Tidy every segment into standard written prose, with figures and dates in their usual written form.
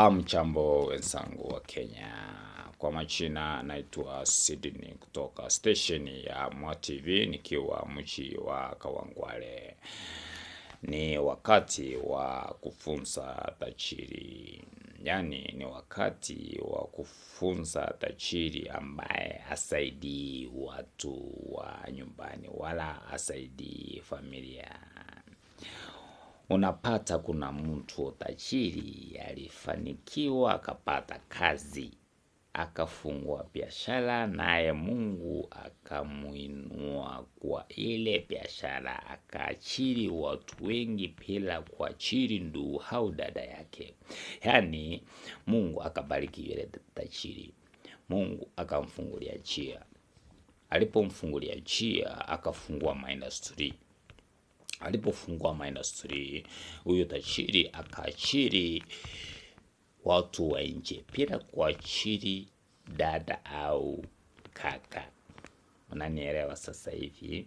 Hamjambo wenzangu wa Kenya, kwa majina naitwa Sydney kutoka stesheni ya Mwa TV nikiwa mji wa Kawangware. Ni wakati wa kufunza tajiri, yaani ni wakati wa kufunza tajiri ambaye hasaidii watu wa nyumbani wala hasaidii familia. Unapata kuna mtu tajiri alifanikiwa akapata kazi, akafungua biashara, naye Mungu akamuinua kwa ile biashara, akaajiri watu wengi bila kuajiri ndugu au dada yake. Yaani Mungu akabariki yule tajiri, Mungu akamfungulia njia. Alipomfungulia njia akafungua maindustry. Alipofungua maindustry, huyo tajiri akaajiri watu wa nje bila kuajiri dada au kaka. Unanielewa sasa hivi?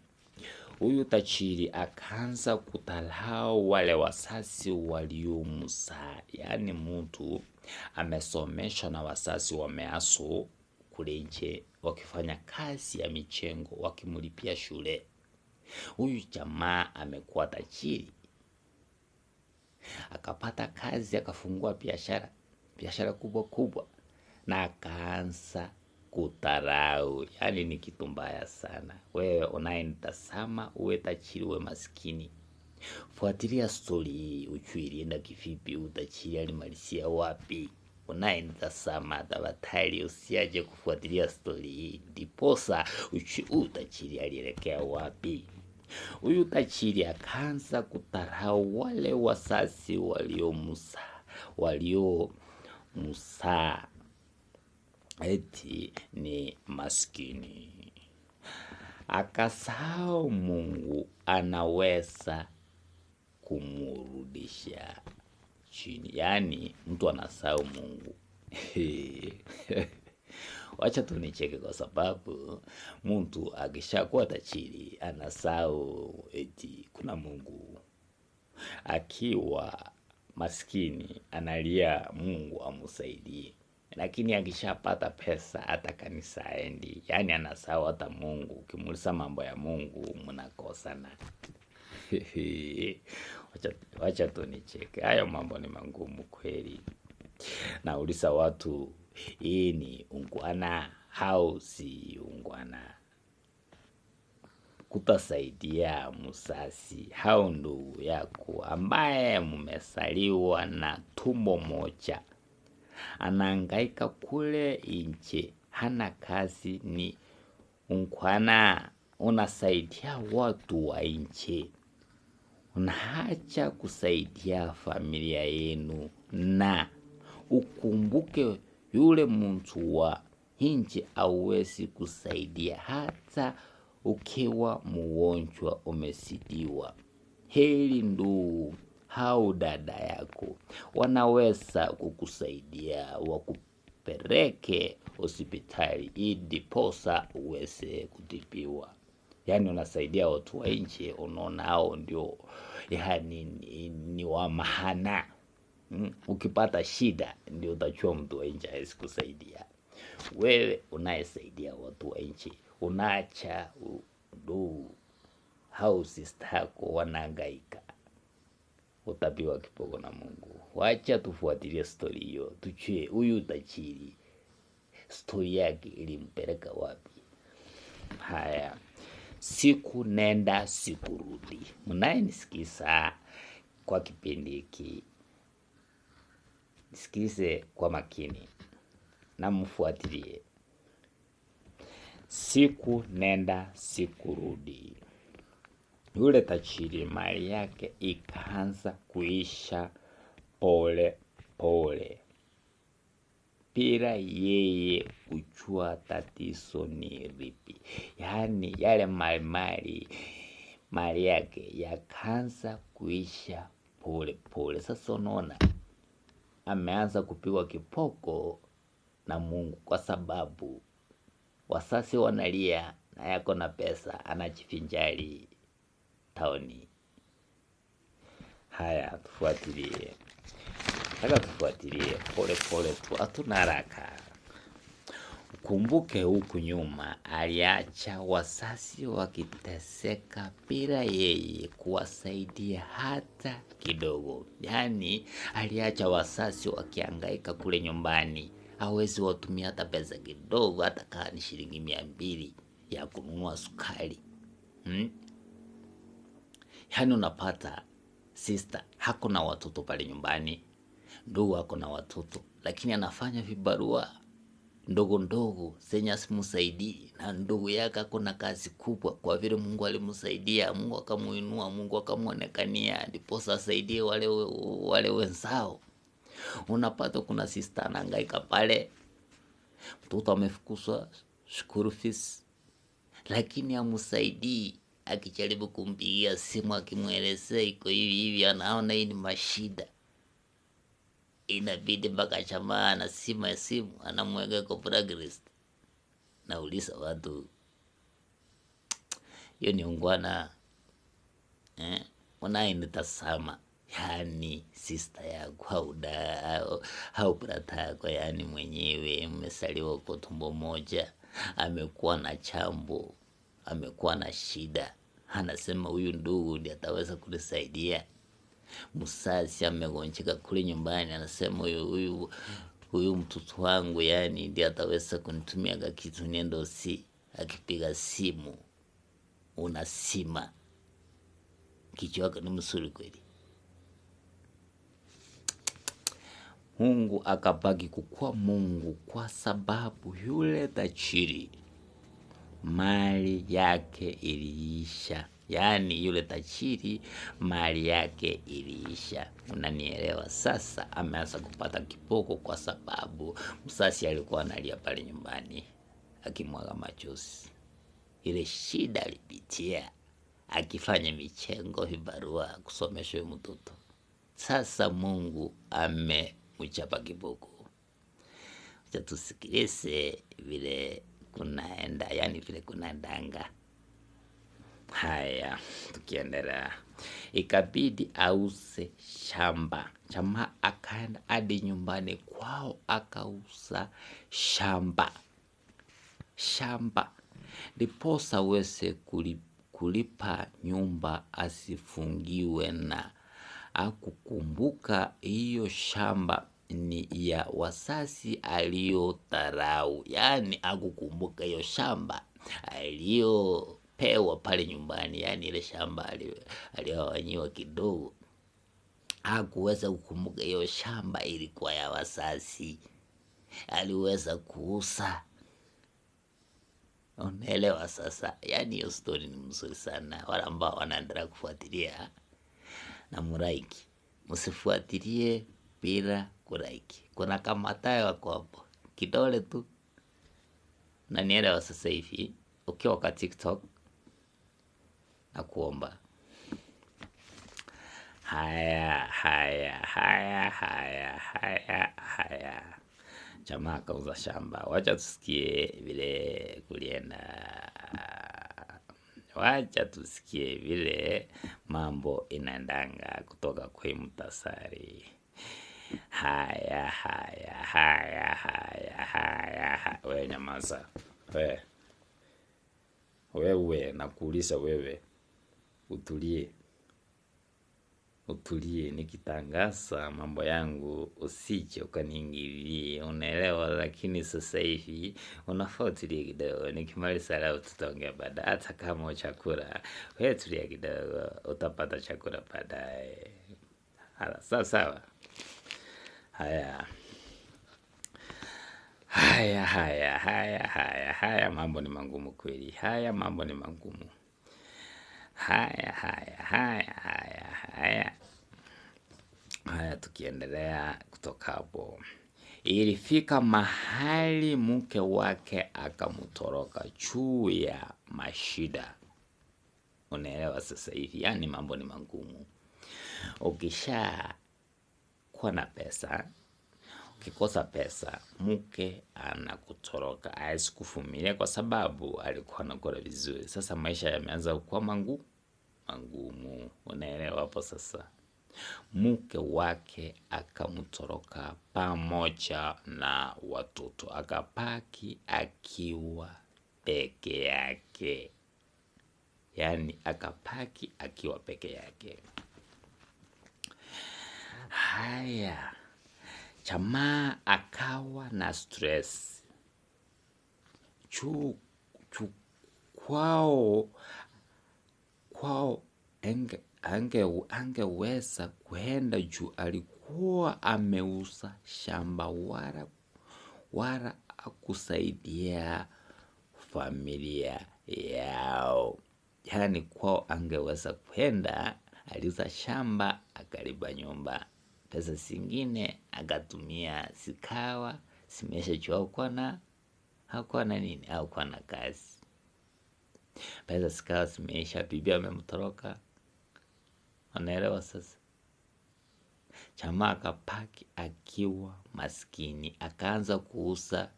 Huyu tajiri akaanza kudharau wale wazazi waliomzaa. Yaani mtu amesomeshwa na wazazi wameasu kule nje wakifanya kazi ya michengo, wakimlipia shule. Huyu jamaa amekuwa tajiri, akapata kazi, akafungua biashara, biashara kubwa kubwa, na akaanza kudharau. Yaani ni kitu mbaya sana. Wewe unayenitazama, uwe tajiri uwe maskini, fuatilia stori hii ujue ilienda kivipi, utajiri alimalizia wapi. Unayenitazama tafadhali usiache kufuatilia stori hii, ndiposa ujue utajiri alielekea wapi. Huyu tajiri akaanza kudharau wale wazazi waliomzaa eti ni maskini. Akasahau Mungu anaweza kumurudisha chini. Yaani mtu anasahau Mungu. Wacha tu nicheke kwa sababu mtu akishakuwa tajiri anasahau eti kuna Mungu. Akiwa maskini analia Mungu amsaidie, lakini akishapata pesa hata kanisa haendi. Yaani anasahau hata Mungu. Ukimuuliza mambo ya Mungu mnakosana. Wacha tu nicheke. Hayo mambo ni magumu kweli. Nauliza watu, hii ni ungwana au si ungwana? Kutasaidia mzazi au ndugu yako ambaye mmezaliwa na tumbo moja, anahangaika kule nje, hana kazi, ni ungwana? Unasaidia watu wa nje, unaacha kusaidia familia yenu, na ukumbuke yule mtu wa nje hauwezi kusaidia hata ukiwa mgonjwa umezidiwa. Heri ndugu au dada yako wanaweza kukusaidia, wakupeleke hospitali ili ndiposa uweze kutibiwa. Yaani unasaidia watu wa nje, unaona hao ndio yaani ni wa maana. Ukipata shida ndio utajua mtu wa nje hawezi kusaidia. Wewe unayesaidia watu wa nje, unaacha ndugu au sister yako wanahangaika, utapiwa kiboko na Mungu. Wacha tufuatilie stori hiyo, tujue huyu tajiri stori yake ilimpeleka wapi. Haya, siku nenda siku rudi. Mnayenisikiza kwa kipindi hiki, nisikize kwa makini na mfuatilie. Siku nenda siku rudi. Yule tajiri mali yake ikaanza kuisha pole pole, bila yeye kujua tatizo ni lipi. Yaani yale mali yake yakaanza kuisha pole pole. Sasa unaona ameanza kupigwa kiboko na Mungu kwa sababu wazazi wanalia na yako na pesa, anajivinjari taoni. Haya, tufuatilie. Nataka tufuatilie pole pole tu, hatuna haraka. Kumbuke huku nyuma aliacha wasasi wakiteseka bila yeye kuwasaidia hata kidogo. Yaani aliacha wasasi wakihangaika kule nyumbani, hawezi watumia hata pesa kidogo, hata kama ni shilingi 200 ya kununua sukari. Yaani unapata sister hakuna watoto pale nyumbani, ndugu ako na watoto, lakini anafanya vibarua ndogo ndogo zenye asimsaidii, na ndugu yake ako na kazi kubwa, kwa vile Mungu alimsaidia, Mungu akamuinua, Mungu akamuonekania, ndiposa asaidie wale wenzao. Unapata kuna sister anahangaika pale, mtoto amefukuzwa school fees, lakini amsaidii. Akijaribu kumpigia simu akimwelezea iko hivi hivi, anaona hii ni mashida, inabidi mpaka jamaa anasima simu anamweka kwa blacklist. Nauliza watu, hiyo ni ungwana eh? Unayenitazama, yaani sister yako au au brother yako, yaani mwenyewe mmesaliwa kwa tumbo moja, amekuwa na chambo, amekuwa na shida, anasema huyu ndugu ndiye ataweza kunisaidia. Msasi amegonjeka kule nyumbani, anasema huyu mtoto wangu yani ndiye ataweza kunitumia kitu niende si. Akipiga simu unasima, kichwa yako ni mzuri kweli. Mungu akabaki kukua Mungu kwa sababu yule tajiri mali yake iliisha. Yaani yule tajiri mali yake iliisha. Unanielewa? Sasa ameanza kupata kiboko kwa sababu msasi alikuwa analia pale nyumbani akimwaga machozi. Ile shida alipitia akifanya michengo, vibarua kusomesha mtoto. Sasa Mungu amemchapa kiboko. Acha tusikilize vile kunaenda, yani vile kunaendanga. Haya, tukiendelea, ikabidi auze shamba. Jamaa akaenda hadi nyumbani kwao akauza shamba, ndiposa aweze kulipa nyumba asifungiwe, na akukumbuka hiyo shamba ni ya wasasi aliyodharau. Yani akukumbuka hiyo shamba aliyopewa pale nyumbani, yani ile shamba aliyowanyiwa kidogo, hakuweza kukumbuka hiyo shamba ilikuwa ya wasasi, aliweza kuuza. Unaelewa sasa? Yani hiyo story ni mzuri sana, wale ambao wanaendelea kufuatilia na muraiki, msifuatilie bila kuraiki. Kuna kamatayo wako hapo kidole tu, na nielewa sasa hivi ukiwa kwa TikTok na kuomba. Haya haya haya haya haya haya, jamaa akauza shamba. Wacha tusikie vile kulienda, wacha tusikie vile mambo inaendanga kutoka kwa muhtasari. Haya haya haya haya haya haya. We nyamaza we, wewe nakuuliza wewe, utulie utulie, nikitangaza mambo yangu usije ukaniingilie, unaelewa? Lakini sasa hivi unafaa utulie kidogo, nikimaliza leo tutaongea baadaye. Hata kama chakula, wewe tulia kidogo, utapata chakula baadaye. Hala, sawa sawa. Haya haya haya haya haya haya, mambo ni magumu kweli. Haya mambo ni magumu. Haya haya haya haya haya haya, tukiendelea kutoka hapo, ilifika mahali mke wake akamtoroka juu ya mashida. Unaelewa sasa hivi, yani mambo ni magumu. Ukisha kuwa na pesa, ukikosa pesa, mke anakutoroka, hawezi kuvumilia kwa sababu alikuwa anakula vizuri. Sasa maisha yameanza kuwa magumu, unaelewa hapo sasa. Mke wake akamtoroka pamoja na watoto, akabaki akiwa peke yake. Yaani akabaki akiwa peke yake. Haya, jamaa akawa na stress juu kwao angeweza kuenda juu alikuwa ameuza shamba wala hakusaidia familia yao. Yaani kwao angeweza kuenda, aliuza shamba akalipa nyumba, pesa zingine akatumia zikawa zimeisha juu hakuwa na nini, hakuwa na kazi. Pesa zikawa zimeisha, bibi amemtoroka. Unaelewa sasa? Jamaa akabaki akiwa maskini, akaanza kuuza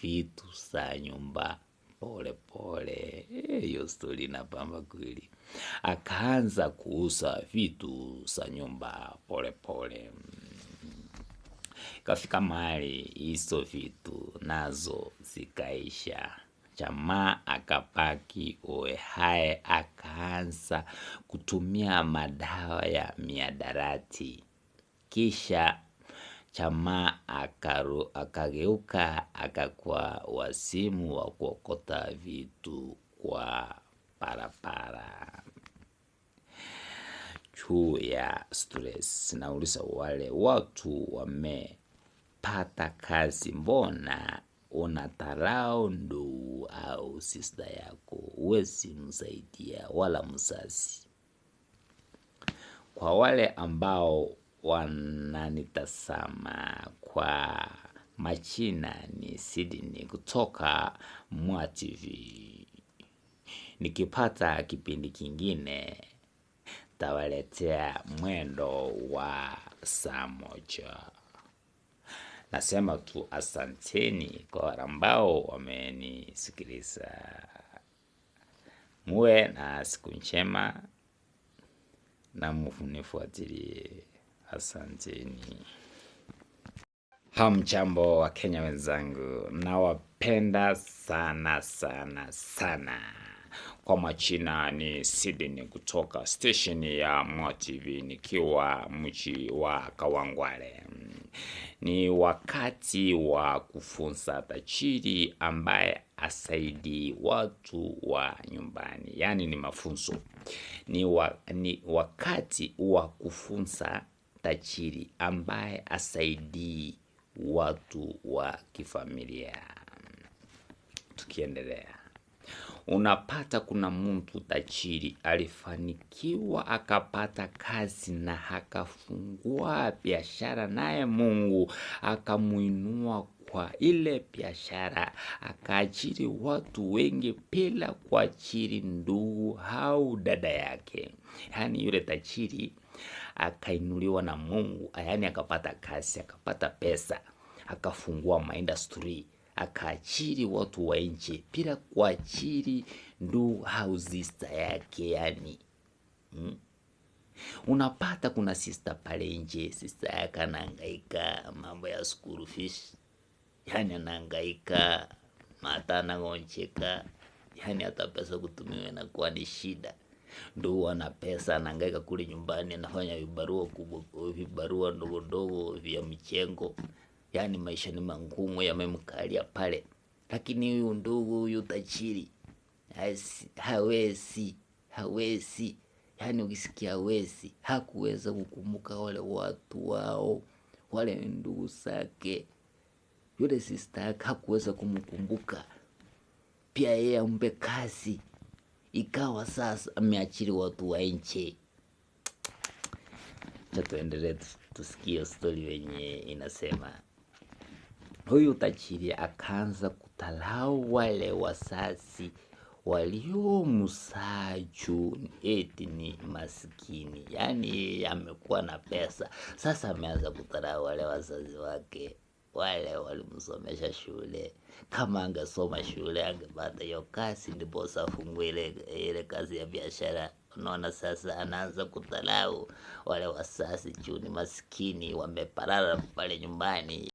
vitu za nyumba pole pole. Hiyo story inapamba kweli. Akaanza kuuza vitu za nyumba pole pole. Kafika mahali hizo vitu nazo zikaisha. Jamaa akabaki oehae, akaanza kutumia madawa ya miadarati. Kisha jamaa akageuka akakuwa wazimu wa kuokota vitu kwa barabara. Juu ya stress, nauliza wale watu wamepata kazi, mbona unadharau ndugu au sister yako? Huwezi msaidia wala mzazi. Kwa wale ambao wananitazama kwa majina ni Sydney kutoka Mwa TV. Nikipata kipindi kingine tawaletea mwendo wa saa 1. Nasema tu asanteni kwa wale ambao wamenisikiliza. Muwe na siku njema na mnifuatilie. Asanteni. Hamjambo wa Kenya wenzangu, nawapenda sana sana sana. Kwa majina ni Sydney kutoka station ya Mwa TV nikiwa mji wa Kawangware. Ni wakati wa kufunza tajiri ambaye asaidii watu wa nyumbani. Yaani ni mafunzo. Ni wakati wa kufunza tajiri ambaye asaidii watu wa kifamilia. Tukiendelea, unapata kuna mtu tajiri alifanikiwa akapata kazi na akafungua biashara, naye Mungu akamuinua kwa ile biashara, akaajiri watu wengi bila kuajiri ndugu au dada yake. Yaani yule tajiri akainuliwa na Mungu, yaani akapata kazi, akapata pesa, akafungua maindustry, akaajiri watu wa nje bila kuajiri ndugu au sister yake. Yani unapata kuna sister pale nje, sister yake anahangaika mambo ya school fees, yani anahangaika mata anagonjeka, yani hata pesa kutumiwa inakuwa ni shida. Ndugu ana pesa anahangaika kule nyumbani, anafanya vibarua kubwa, vibarua ndogo ndogo vya michengo, yani maisha ni magumu yamemkalia pale. Lakini huyu ndugu huyu tajiri hawezi, yani ukisikia hawezi, hakuweza kukumbuka wale watu wao, wale ndugu zake. Yule sister yake hakuweza kumkumbuka, pia yeye ampe kazi. Ikawa sasa ameachiri watu wa nje. Acha tuendelee tusikie story wenye inasema. Huyu tajiri akaanza kudharau wale wazazi waliomzaa juu eti ni maskini. Yaani yeye amekuwa na pesa, sasa ameanza kudharau wale wazazi wake, wale walimsomesha shule. Kama angesoma shule angepata hiyo kazi, ndipo afungue ile kazi ya biashara. Unaona, sasa anaanza kudharau wale wasasi juu ni maskini, wameparara pale nyumbani.